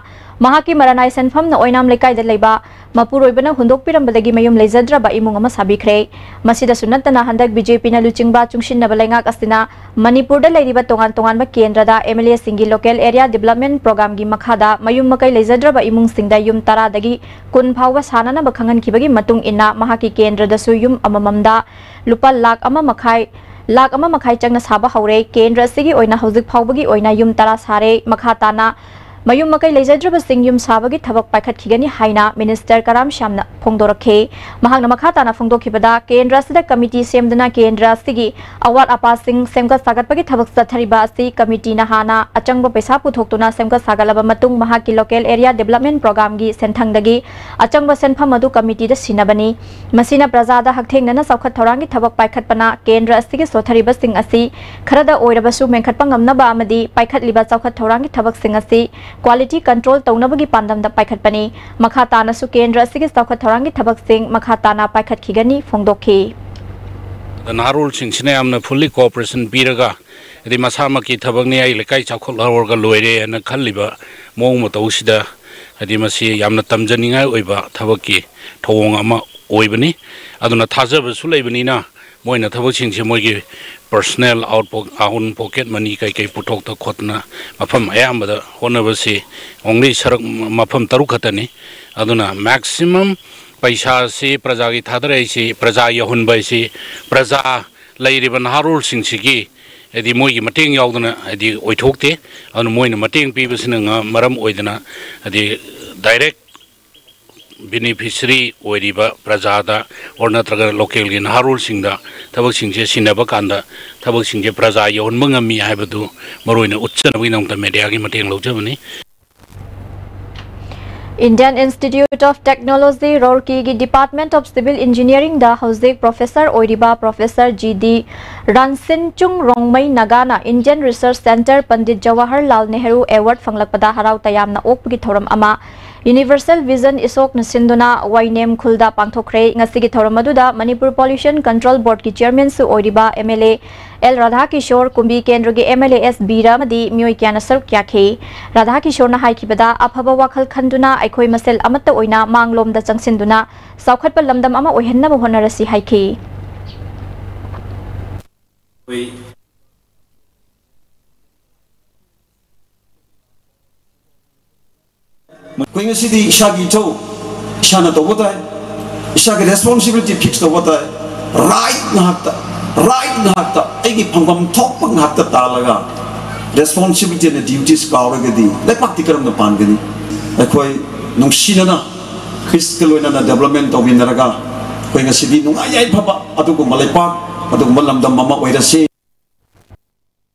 ꯃꯍꯥꯛꯀꯤ ꯃꯔꯥꯅꯥꯏ ꯁꯦꯟꯐꯝꯅ ꯑꯣꯏꯅꯥꯝ ꯂꯩꯀꯥꯏꯗ ꯂꯩꯕ ꯃꯄꯨꯔꯣꯏꯕꯅ ꯍꯨꯟꯗꯣꯛꯄꯤꯔꯝꯕꯗꯒꯤ ꯃꯌꯨꯝ ꯂꯩꯖꯗ꯭ꯔꯕ ꯏꯃꯨꯡ ꯑꯃ ꯁꯥꯕꯤꯈ꯭ꯔꯦ꯫ ꯃꯁꯤꯗꯁꯨ ꯅꯠꯇꯅ ꯍꯟꯗꯛ ꯕꯤ ꯖꯦ ꯄꯤꯅ ꯂꯨꯆꯤꯡꯕ ꯆꯨꯡꯁꯤꯟꯅꯕ ꯂꯩꯉꯥꯛ ꯑꯁꯤꯅ ꯃꯅꯤꯄꯨꯔꯗ ꯂꯩꯔꯤꯕ ꯇꯣꯉꯥꯟ ꯇꯣꯉꯥꯟꯕ ꯀꯦꯟꯗ꯭ꯔꯗ ꯑꯦꯝ ꯑꯦꯜ ꯑꯦꯁꯤꯡꯒꯤ ꯂꯣꯀꯦꯜ ꯑꯦꯔꯤꯌꯥ ꯗꯤꯕꯂꯞꯃꯦꯟ ꯄ꯭ꯔꯣꯒ꯭ꯔꯥꯝꯒꯤ ꯃꯈꯥꯗ ꯃꯌꯨꯝ ꯃꯀꯩ ꯂꯩꯖꯗ꯭ꯔꯕ ꯏꯃꯨꯡꯁꯤꯡꯗ ꯌꯨꯝ ꯇꯔꯥꯗꯒꯤ ꯀꯨꯟ ꯐꯥꯎꯕ ꯁꯥꯅꯅꯕ ꯈꯪꯍꯟꯈꯤꯕꯒꯤ ꯃꯇꯨꯡ ꯏꯟꯅ ꯃꯍꯥꯛꯀꯤ ꯀꯦꯟꯗ꯭ꯔꯗꯁꯨ ꯌꯨꯝ ꯑꯃꯃꯝꯗ ꯂꯨꯄꯥ ꯂꯥꯈ ꯑꯃ ꯃꯈꯥꯏ, ꯂꯥꯈ ꯑꯃ ꯃꯈꯥꯏ ꯆꯪꯅ ꯁꯥꯕ ꯍꯧꯔꯦ꯫ ꯀꯦꯟꯗ꯭ꯔ ꯑꯁꯤꯒꯤ ꯑꯣꯏꯅ ꯍꯧꯖꯤꯛ ꯐꯥꯎꯕꯒꯤ ꯑꯣꯏꯅ ꯌꯨꯝ ꯇꯔꯥ ꯁꯥꯔꯦ꯫ ꯃꯈꯥ ꯇꯥꯅ ꯃꯌꯨꯝ ꯃꯀꯩ ꯂꯩꯖꯗ꯭ꯔꯕꯁꯤꯡ ꯌꯨꯝ ꯁꯥꯕꯒꯤ ꯊꯕꯛ ꯄꯥꯏꯈꯠꯈꯤꯒꯅꯤ ꯍꯥꯏꯅ ꯃꯤꯅꯤꯁꯇꯔ ꯀꯔꯥꯝ ꯁ꯭ꯌꯥꯝꯅ ꯐꯣꯡꯗꯣꯔꯛꯈꯤ꯫ ꯃꯍꯥꯛꯅ ꯃꯈꯥ ꯇꯥꯅ ꯐꯣꯡꯗꯣꯛꯈꯤꯕꯗ, ꯀꯦꯟꯗ꯭ꯔ ꯑꯁꯤꯗ ꯀꯃꯤꯇꯤ ꯁꯦꯝꯗꯨꯅ ꯀꯦꯟꯗ꯭ꯔ ꯑꯁꯤꯒꯤ ꯑꯋꯥꯠ ꯑꯄꯥꯁꯤꯡ ꯁꯦꯝꯒꯠ ꯁꯥꯒꯠꯄꯒꯤ ꯊꯕꯛ ꯆꯠꯊꯔꯤꯕ ꯑꯁꯤ ꯀꯃꯤꯇꯤꯅ ꯍꯥꯟꯅ ꯑꯆꯪꯕ ꯄꯩꯁꯥ ꯄꯨꯊꯣꯛꯇꯨꯅ ꯁꯦꯝꯒꯠ ꯁꯥꯒꯠꯂꯕ ꯃꯇꯨꯡ ꯃꯍꯥꯛꯀꯤ local area development programꯒꯤ ꯁꯦꯟꯊꯪꯗꯒꯤ ꯑꯆꯪꯕ ꯁꯦꯟꯐꯝ ꯑꯗꯨ ꯀꯃꯤꯇꯤꯗ ꯁꯤꯟꯅꯕꯅꯤ꯫ ꯃꯁꯤꯅ ꯄ꯭ꯔꯖꯥꯗ ꯍꯛꯊꯦꯡꯅꯅ ꯆꯥꯎꯈꯠ ꯊꯧꯔꯥꯡꯒꯤ ꯊꯕꯛ ꯄꯥꯏꯈꯠꯄꯅ ꯀꯦꯟꯗ꯭ꯔ ꯑꯁꯤꯒꯤ ꯁꯣꯠꯊꯔꯤꯕꯁꯤꯡ ꯑꯁꯤ ꯈꯔꯗ ꯑꯣꯏꯔꯕꯁꯨ ꯃꯦꯟꯈꯠꯄ ꯉꯝꯅꯕ ꯑꯃꯗꯤ ꯄꯥꯏꯈꯠꯂꯤꯕ ꯆꯥꯎꯈꯠ ꯊꯧꯔꯥꯡꯒꯤ ꯊꯕꯛꯁꯤꯡ ꯑꯁꯤ quality control ꯇꯧꯅꯕꯒꯤ ꯄꯥꯟꯗꯝꯗ ꯄꯥꯏꯈꯠꯄꯅꯤ꯫ ꯃꯈꯥ ꯇꯥꯅꯁꯨ ꯀꯦꯟꯗ꯭ꯔ ꯑꯁꯤꯒꯤ ꯆꯥꯎꯈꯠ ꯊꯧꯔꯥꯡꯒꯤ ꯊꯕꯛꯁꯤꯡ ꯃꯈꯥ ꯇꯥꯅ ꯄꯥꯏꯈꯠꯈꯤꯒꯅꯤ ꯐꯣꯡꯗꯣꯛꯈꯤ꯫ ꯅꯍꯥꯔꯣꯜꯁꯤꯡꯁꯤꯅ ꯌꯥꯝꯅ fully cooperation ꯄꯤꯔꯒ, ꯍꯥꯏꯗꯤ ꯃꯁꯥꯃꯛꯀꯤ ꯊꯕꯛꯅꯤ, ꯑꯩ ꯂꯩꯀꯥꯏ ꯆꯥꯎꯈꯠꯍꯧꯔꯒ ꯂꯣꯏꯔꯦ ꯍꯥꯏꯅ ꯈꯜꯂꯤꯕ ꯃꯑꯣꯡ ꯃꯇꯧꯁꯤꯗ, ꯍꯥꯏꯗꯤ ꯃꯁꯤ ꯌꯥꯝꯅ ꯇꯝꯖꯅꯤꯡꯉꯥꯏ ꯑꯣꯏꯕ ꯊꯕꯛꯀꯤ ꯊꯧꯑꯣꯡ ꯑꯃ ꯑꯣꯏꯕꯅꯤ꯫ ꯑꯗꯨꯅ ꯊꯥꯖꯕꯁꯨ ꯂꯩꯕꯅꯤꯅ, ꯃꯣꯏꯅ ꯊꯕꯛꯁꯤꯡꯁꯦ ꯃꯣꯏꯒꯤ personal out po-, own pocket money ꯀꯩꯀꯩ ꯄꯨꯊꯣꯛꯇ ꯈꯣꯠꯇꯅ ꯃꯐꯝ ꯑꯌꯥꯝꯕꯗ ꯍꯣꯠꯅꯕꯁꯤ only ꯁꯔꯨꯛ ꯃꯐꯝ ꯇꯔꯨꯛ ꯈꯛꯇꯅꯤ꯫ ꯑꯗꯨꯅ maximum ꯄꯩꯁꯥꯁꯤ ꯄ꯭ꯔꯖꯥꯒꯤ ꯊꯥꯗꯔꯛꯏꯁꯤ, ꯄ꯭ꯔꯖꯥ ꯌꯧꯍꯟꯕ ꯍꯥꯏꯁꯤ, ꯄ꯭ꯔꯖꯥ ꯂꯩꯔꯤꯕ ꯅꯍꯥꯔꯣꯜꯁꯤꯡꯁꯤꯒꯤ, ꯍꯥꯏꯗꯤ ꯃꯣꯏꯒꯤ ꯃꯇꯦꯡ ꯌꯥꯎꯗꯅ, ꯍꯥꯏꯗꯤ ꯑꯣꯏꯊꯣꯛꯇꯦ꯫ ꯑꯗꯨꯅ ꯃꯣꯏꯅ ꯃꯇꯦꯡ ꯄꯤꯕꯁꯤꯅ ꯉ-, ꯃꯔꯝ ꯑꯣꯏꯗꯅ, ꯍꯥꯏꯗꯤ direct beneficiary ꯑꯣꯏꯔꯤꯕ ꯄ꯭ꯔꯖꯥꯗ ꯑꯣꯔ ꯅꯠꯇ꯭ꯔꯒ localꯒꯤ ꯅꯍꯥꯔꯣꯜꯁꯤꯡꯗ ꯊꯕꯛꯁꯤꯡꯁꯦ ꯁꯤꯟꯅꯕ ꯀꯥꯟꯗ ꯊꯕꯛꯁꯤꯡꯁꯦ ꯄ꯭ꯔꯖꯥ ꯌꯧꯍꯟꯕ ꯉꯝꯃꯤ ꯍꯥꯏꯕꯗꯨ ꯃꯔꯨꯑꯣꯏꯅ ꯎꯠꯆꯅꯕꯒꯤꯗꯃꯛꯇ mediaꯒꯤ ꯃꯇꯦꯡ ꯂꯧꯖꯕꯅꯤ꯫ Indian Institute of Technology, ꯔꯣꯔꯀꯤꯒꯤ Department of Civil Engineeringꯗ ꯍꯧꯖꯤꯛ professor ꯑꯣꯏꯔꯤꯕ Professor G D ꯔꯥꯟꯁꯤꯟꯆꯨꯡ Rongmei ꯅꯥꯒꯥꯅ Indian Research Centre Pandit Jawaharlal Nehru Award ꯐꯪꯂꯛꯄꯗ ꯍꯔꯥꯎ ꯇꯌꯥꯝꯅ ꯑꯣꯛꯄꯒꯤ ꯊꯧꯔꯝ ꯑꯃ Universal Vision ꯏꯁꯣꯛꯅ ꯁꯤꯟꯗꯨꯅ ꯋꯥꯏꯅꯦꯝ ꯈꯨꯜꯗ ꯄꯥꯡꯊꯣꯛꯈ꯭ꯔꯦ꯫ ꯉꯁꯤꯒꯤ ꯊꯧꯔꯝ ꯑꯗꯨꯗ ꯃꯅꯤꯄꯨꯔ Pollution Control Boardꯀꯤ chairmanꯁꯨ ꯑꯣꯏꯔꯤꯕ MLA ꯑꯦꯜ ꯔꯥꯙꯥꯀꯤꯁꯣꯔ, ꯀꯨꯝꯕꯤ ꯀꯦꯟꯗ꯭ꯔꯒꯤ MLA ꯑꯦꯁ ꯕꯤꯔ ꯑꯃꯗꯤ ꯃꯤꯑꯣꯏ ꯀꯌꯥꯅ ꯁꯔꯨꯛ ꯌꯥꯈꯤ꯫ ꯔꯥꯙꯥꯀꯤꯁꯣꯔꯅ ꯍꯥꯏꯈꯤꯕꯗ, ꯑꯐꯕ ꯋꯥꯈꯜ ꯈꯟꯗꯨꯅ ꯑꯩꯈꯣꯏ ꯃꯁꯦꯜ ꯑꯃꯠꯇ ꯑꯣꯏꯅ ꯃꯥꯡꯂꯣꯝꯗ ꯆꯪꯁꯤꯟꯗꯨꯅ ꯆꯥꯎꯈꯠꯄ ꯂꯝꯗꯝ ꯑꯃ ꯑꯣꯏꯍꯟꯅꯕ ꯍꯣꯠꯅꯔꯁꯤ ꯍꯥꯏꯈꯤ꯫ ꯑꯩꯈꯣꯏ ꯉꯁꯤꯗꯤ ꯏꯁꯥꯒꯤ ꯏꯊꯧ ꯏꯁꯥꯅ ꯇꯧꯕ ꯇꯥꯏ, ꯏꯁꯥꯒꯤ responsibility fix ꯇꯧꯕ ꯇꯥꯏ꯫ Right ꯉꯥꯏꯍꯥꯛꯇ, right ꯉꯥꯏꯍꯥꯛꯇ ꯑꯩꯒꯤ ꯐꯪꯐꯝ ꯊꯣꯛꯄ ꯉꯥꯏꯍꯥꯛꯇ ꯇꯥꯜꯂꯒ Responsibility and duties ꯀꯥꯎꯔꯒꯗꯤ ꯂꯩꯕꯥꯛꯇꯤ ꯀꯔꯝꯅ ꯄꯥꯟꯒꯅꯤ? ꯑꯩꯈꯣꯏ ꯅꯨꯡꯁꯤꯅꯅ ꯈ꯭ꯔꯤꯁꯇ ꯂꯣꯏꯅꯅ development ꯇꯧꯃꯤꯟꯅꯔꯒ ꯑꯩꯈꯣꯏ ꯉꯁꯤꯗꯤ ꯅꯨꯡꯉꯥꯏ ꯌꯥꯏꯐꯕ ꯑꯗꯨꯒꯨꯝꯕ ꯂꯩꯄꯥꯛ, ꯑꯗꯨꯒꯨꯝꯕ ꯂꯝꯗꯝ ꯑꯃ ꯑꯣꯏꯔꯁꯤ꯫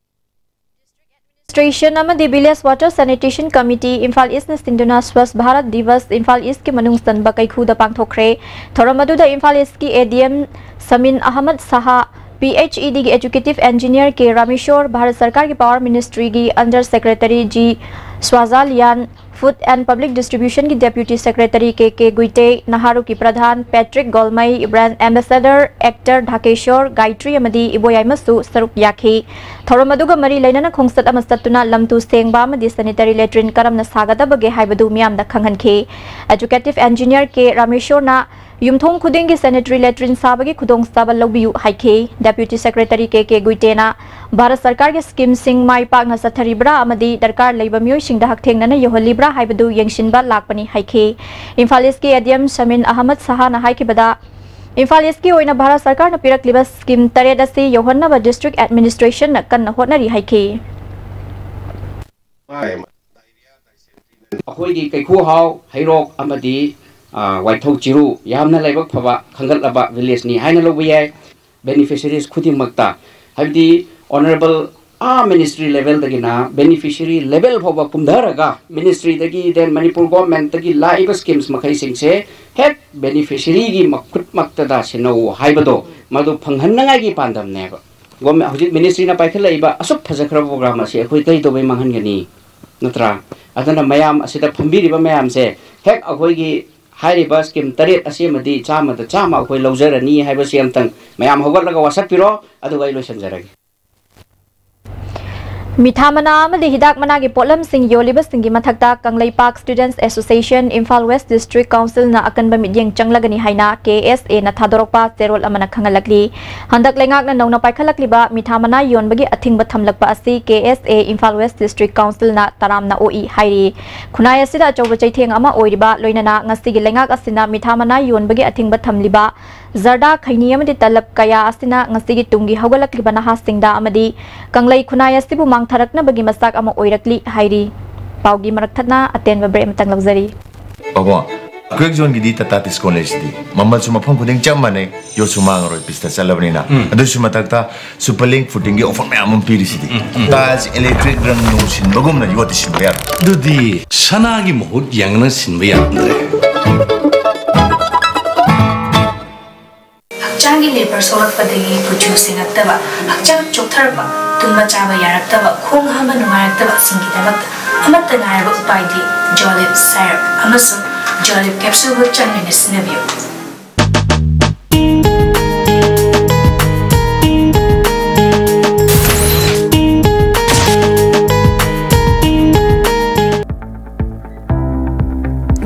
Administration ꯑꯃꯗꯤ Village Water Sanitation Committee, Imphal ꯏꯁꯅ ꯁꯤꯟꯗꯨꯅ ꯁ꯭ꯋꯥꯁ ꯚꯥꯔꯠ ꯗꯤꯕꯁ ꯏꯝꯐꯥꯜ ꯏꯁꯀꯤ ꯃꯅꯨꯡ ꯆꯟꯕ ꯀꯩꯈꯨꯗ ꯄꯥꯡꯊꯣꯛꯈ꯭ꯔꯦ꯫ ꯊꯧꯔꯝ ꯑꯗꯨꯗ ꯏꯝꯐꯥꯜ ꯏꯁꯀꯤ ADM ꯁꯃꯤꯟ ꯑꯍꯃꯗ ꯁꯍꯥ, PHEDꯒꯤ Executive Engineer ꯀꯦ ꯔꯥꯃꯦꯁꯣꯔ, ꯚꯥꯔꯠ ꯁꯔꯀꯥꯔꯒꯤ Power Ministryꯒꯤ Under Secretary ꯖꯤ ꯁ꯭ꯋꯥꯖꯥꯂꯤꯌꯥꯟ, Food and Public Distributionꯒꯤ Deputy Secretary K K Guite, ꯅꯍꯥꯔꯨꯀꯤ ꯄ꯭ꯔꯙꯥꯟ Patrick Golmei, Brand Ambassador, Actor Dhakeshor, Gaitri ꯑꯃꯗꯤ ꯏꯕꯣꯌꯥꯏꯃꯁꯨ ꯁꯔꯨꯛ ꯌꯥꯈꯤ꯫ ꯊꯧꯔꯝ ꯑꯗꯨꯒ ꯃꯔꯤ ꯂꯩꯅꯅ ꯈꯣꯡꯆꯠ ꯑꯃ ꯆꯠꯇꯨꯅ ꯂꯝ ꯇꯨ ꯁꯦꯡꯕ ꯑꯃꯗꯤ sanitary latrine ꯀꯔꯝꯅ ꯁꯥꯒꯗꯕꯒꯦ ꯍꯥꯏꯕꯗꯨ ꯃꯤꯌꯥꯝꯗ ꯈꯪꯍꯟꯈꯤ꯫ Executive Engineer ꯀꯦ ꯔꯥꯃꯦꯁꯣꯔꯅ ꯌꯨꯝꯊꯣꯡ ꯈꯨꯗꯤꯡꯒꯤ sanitary latrine ꯁꯥꯕꯒꯤ ꯈꯨꯗꯣꯡꯆꯥꯕ ꯂꯧꯕꯤꯌꯨ ꯍꯥꯏꯈꯤ꯫ Deputy Secretary ꯀꯦ ꯀꯦ ꯒꯨꯏꯇꯦꯅ ꯚꯥꯔꯠ ꯁꯔꯀꯥꯔꯒꯤ schemeꯁꯤꯡ ꯃꯥꯏ ꯄꯥꯛꯅ ꯆꯠꯊꯔꯤꯕ꯭ꯔꯥ ꯑꯃꯗꯤ ꯗꯔꯀꯥꯔ ꯂꯩꯕ ꯃꯤꯑꯣꯏꯁꯤꯡꯗ ꯍꯛꯊꯦꯡꯅꯅ ꯌꯧꯍꯜꯂꯤꯕ꯭ꯔꯥ ꯍꯥꯏꯕꯗꯨ ꯌꯦꯡꯁꯤꯟꯕ ꯂꯥꯛꯄꯅꯤ ꯍꯥꯏꯈꯤ꯫ ꯏꯝꯐꯥꯜ ꯏꯁꯀꯤ ADM ꯁꯃꯤꯟ ꯑꯍꯃꯗ ꯁꯍꯥꯅ ꯍꯥꯏꯈꯤꯕꯗ, ꯏꯝꯐꯥꯜ ꯏꯁꯀꯤ ꯑꯣꯏꯅ ꯚꯥꯔꯠ ꯁꯔꯀꯥꯔꯅ ꯄꯤꯔꯛꯂꯤꯕ scheme ꯇꯔꯦꯠ ꯑꯁꯤ ꯌꯧꯍꯟꯅꯕ district administrationꯅ ꯀꯟꯅ ꯍꯣꯠꯅꯔꯤ ꯍꯥꯏꯈꯤ꯫ ꯑꯩꯈꯣꯏꯒꯤ ꯀꯩꯈꯨꯍꯥꯎ ꯍꯩꯔꯣꯛ ꯑꯃꯗꯤ ꯋꯥꯏꯊꯧ ꯆꯤꯔꯨ ꯌꯥꯝꯅ ꯂꯥꯏꯕꯛ ꯐꯕ ꯈꯟꯒꯠꯂꯕ villageꯅꯤ ꯍꯥꯏꯅ ꯂꯧꯕ ꯌꯥꯏ꯫ Beneficiaries ꯈꯨꯗꯤꯡꯃꯛꯇ, ꯍꯥꯏꯕꯗꯤ honourable ꯑꯥ ministry levelꯗꯒꯤꯅ beneficiary level ꯐꯥꯎꯕ ꯀꯨꯝꯊꯔꯒ ministryꯗꯒꯤ, then ꯃꯅꯤꯄꯨꯔ governmentꯇꯒꯤ ꯂꯥꯛꯏꯕ schemes ꯃꯈꯩꯁꯤꯡꯁꯦ ꯍꯦꯛ beneficiaryꯒꯤ ꯃꯈꯨꯠꯃꯛꯇꯗ ꯁꯤꯟꯅꯧ ꯍꯥꯏꯕꯗꯣ, ꯃꯗꯨ ꯐꯪꯍꯟꯅꯉꯥꯏꯒꯤ ꯄꯥꯟꯗꯝꯅꯦꯕ꯫ Government, ꯍꯧꯖꯤꯛ ministryꯅ ꯄꯥꯏꯈꯠꯂꯛꯏꯕ ꯑꯁꯨꯛ ꯐꯖꯈ꯭ꯔꯕ program ꯑꯁꯤ ꯑꯩꯈꯣꯏ ꯀꯩꯗꯧꯕꯩ ꯃꯥꯡꯍꯟꯒꯅꯤ? ꯅꯠꯇ꯭ꯔꯥ? ꯑꯗꯨꯅ ꯃꯌꯥꯝ ꯑꯁꯤꯗ ꯐꯝꯕꯤꯔꯤꯕ ꯃꯌꯥꯝꯁꯦ ꯍꯦꯛ ꯑꯩꯈꯣꯏꯒꯤ ꯍꯥꯏꯔꯤꯕ scheme ꯇꯔꯦꯠ ꯑꯁꯤ ꯑꯃꯗꯤ ꯆꯥꯝꯃꯗ ꯆꯥꯝꯃ ꯑꯩꯈꯣꯏ ꯂꯧꯖꯔꯅꯤ ꯍꯥꯏꯕꯁꯤ ꯑꯝꯇꯪ ꯃꯌꯥꯝ ꯍꯧꯒꯠꯂꯒ ꯋꯥꯁꯛꯄꯤꯔꯣ, ꯑꯗꯨꯒ ꯑꯩ ꯂꯣꯏꯁꯤꯟꯖꯔꯒꯦ꯫ ꯃꯤꯊꯥ ꯃꯅꯥ ꯑꯃꯗꯤ ꯍꯤꯗꯥꯛ ꯃꯅꯥꯒꯤ ꯄꯣꯠꯂꯝꯁꯤꯡ ꯌꯣꯜꯂꯤꯕꯁꯤꯡꯒꯤ ꯃꯊꯛꯇ Kangleipak Students Association, Imphal West District Councilꯅ ꯑꯀꯟꯕ ꯃꯤꯠꯌꯦꯡ ꯆꯪꯂꯒꯅꯤ ꯍꯥꯏꯅ KSAꯅ ꯊꯥꯗꯣꯔꯛꯄ ꯆꯦꯔꯣꯜ ꯑꯃꯅ ꯈꯪꯍꯜꯂꯛꯂꯤ꯫ ꯍꯟꯗꯛ ꯂꯩꯉꯥꯛꯅ ꯅꯧꯅ ꯄꯥꯏꯈꯠꯂꯛꯂꯤꯕ ꯃꯤꯊꯥ ꯃꯅꯥ ꯌꯣꯟꯕꯒꯤ ꯑꯊꯤꯡꯕ ꯊꯝꯂꯛꯄ ꯑꯁꯤ KSA, Imphal West District Councilꯅ ꯇꯔꯥꯝꯅ ꯑꯣꯛꯏ ꯍꯥꯏꯔꯤ꯫ ꯈꯨꯟꯅꯥꯏ ꯑꯁꯤꯗ ꯑꯆꯧꯕ ꯆꯩꯊꯦꯡ ꯑꯃ ꯑꯣꯏꯔꯤꯕ ꯂꯣꯏꯅꯅ ꯉꯁꯤꯒꯤ ꯂꯩꯉꯥꯛ ꯑꯁꯤꯅ ꯃꯤꯊꯥ ꯃꯅꯥ ꯌꯣꯟꯕꯒꯤ ꯑꯊꯤꯡꯕ ꯊꯝꯂꯤꯕ ꯖꯔꯗꯥ, ꯈꯩꯅꯤ ꯑꯃꯗꯤ ꯇꯂꯕ ꯀꯌꯥ ꯑꯁꯤꯅ ꯉꯁꯤꯒꯤ ꯇꯨꯡꯒꯤ ꯍꯧꯒꯠꯂꯛꯂꯤꯕ ꯅꯍꯥꯁꯤꯡꯗ ꯑꯃꯗꯤ ꯀꯪꯂꯩ ꯈꯨꯟꯅꯥꯏ ꯑꯁꯤꯕꯨ ꯃꯥꯡꯊꯔꯛꯅꯕꯒꯤ ꯃꯆꯥꯛ ꯑꯃ ꯑꯣꯏꯔꯛꯂꯤ ꯍꯥꯏꯔꯤ꯫ ꯄꯥꯎꯒꯤ ꯃꯔꯛ ꯊꯠꯅ ꯑꯇꯦꯟꯕ break ꯑꯃꯇꯪ ꯂꯧꯖꯔꯤ꯫ ꯄꯥꯕꯨꯡ, ꯑꯩꯈꯣꯏ ꯖꯣꯟꯒꯤꯗꯤ ꯇꯥꯇꯥ ꯇꯤꯁꯀꯣꯟ ꯂꯩꯁꯤꯗꯤ꯫ ꯃꯃꯜꯁꯨ ꯃꯐꯝ ꯈꯨꯗꯤꯡ ꯆꯞ ꯃꯥꯟꯅꯩ, ꯌꯣꯠꯁꯨ ꯃꯥꯡꯉꯔꯣꯏ, ꯄꯤꯁꯇ ꯆꯠꯂꯕꯅꯤꯅ꯫ ꯎꯝ꯫ ꯑꯗꯨꯁꯨ ꯃꯊꯛꯇ ꯁꯨꯄꯔ ꯂꯤꯡ ꯐꯨꯇꯤꯡꯒꯤ ꯑꯣꯐꯔ ꯃꯌꯥꯝ ꯑꯃ ꯄꯤꯔꯤꯁꯤꯗꯤ꯫ ꯎꯝ, ꯎꯝ꯫ ꯇꯥꯏꯜꯁ, ꯏꯂꯦꯛꯇ꯭ꯔꯤꯛ, ꯔꯪ ꯅꯨꯡ ꯁꯤꯟꯕꯒꯨꯝꯅ ꯌꯣꯠꯇꯤ ꯁꯤꯟꯕ ꯌꯥꯔꯣꯏ꯫ ꯑꯗꯨꯗꯤ ꯁꯅꯥꯒꯤ ꯃꯍꯨꯠ ꯌꯦꯡꯅ ꯁꯤꯟꯕ ꯌꯥꯔꯝꯗ꯭ꯔꯦ꯫ ꯍꯛꯆꯥꯡꯒꯤ ꯂꯦꯕꯔ ꯁꯣꯛꯂꯛꯄꯗꯒꯤ ꯀꯨꯆꯨ ꯁꯦꯡꯉꯛꯇꯕ, ꯍꯛꯆꯥꯡ ꯆꯣꯛꯊꯔꯛꯄ, ꯇꯨꯝꯕ ꯆꯥꯕ ꯌꯥꯔꯛꯇꯕ, ꯈꯣꯡ ꯍꯥꯝꯕ ꯅꯨꯡꯉꯥꯏꯔꯛꯇꯕꯁꯤꯡꯒꯤꯗꯃꯛꯇ ꯑꯃꯠꯇ ꯉꯥꯏꯔꯕ ꯎꯄꯥꯏꯗꯤ ꯖꯣꯂꯤꯞ ꯁꯥꯏꯔꯞ ꯑꯃꯁꯨꯡ ꯖꯣꯂꯤꯞ ꯀꯦꯞꯁꯨꯜꯕꯨ ꯆꯥꯡ ꯅꯥꯏꯅ ꯁꯤꯖꯤꯟꯅꯕꯤꯌꯨ꯫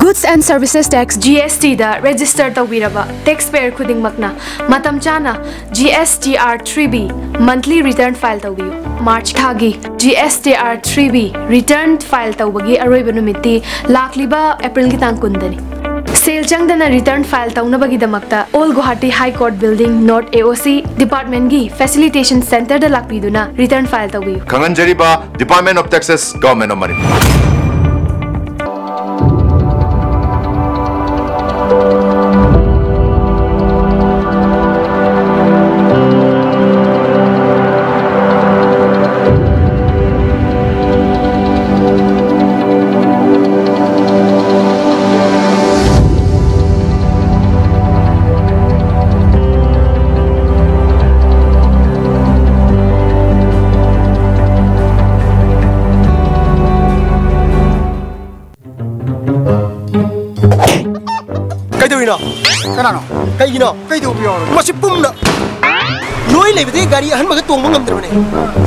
Goods and Services Tax, G S T, the register ꯇꯧꯕꯤꯔꯕ tax payer ꯈꯨꯗꯤꯡꯃꯛꯅ ꯃꯇꯝ ꯆꯥꯅ G S T R three B monthly return file ꯇꯧꯕꯤꯌꯨ꯫ March ꯊꯥꯒꯤ G S T R three B return file ꯇꯧꯕꯒꯤ ꯑꯔꯣꯏꯕ ꯅꯨꯃꯤꯠꯇꯤ ꯂꯥꯛꯂꯤꯕ April ꯒꯤ ꯇꯥꯡ ꯀꯨꯟꯗꯅꯤ꯫ ꯁꯦꯜ ꯆꯪꯗꯅ return file ꯇꯧꯅꯕꯒꯤꯗꯃꯛꯇ Old Guwahati High Court Building, North A O C department ꯒꯤ facilitation center ꯗ ꯂꯥꯛꯄꯤꯗꯨꯅ return file ꯇꯧꯕꯤꯌꯨ꯫ ꯈꯪꯍꯟꯖꯔꯤꯕ Department of Taxes, Government of Manipur꯫ ꯀꯩꯗꯧꯔꯤꯅꯣ? ꯀꯅꯥꯅꯣ? ꯀꯩꯒꯤꯅꯣ? ꯀꯩꯗꯧꯕ ꯌꯥꯎꯔꯒꯦ? ꯃꯁꯤ ꯄꯨꯝꯅ ꯂꯣꯏ ꯂꯩꯕꯗꯤ ꯒꯥꯔꯤ ꯑꯍꯟꯕꯒ ꯇꯣꯡꯕ ꯉꯝꯗ꯭ꯔꯕꯅꯦ꯫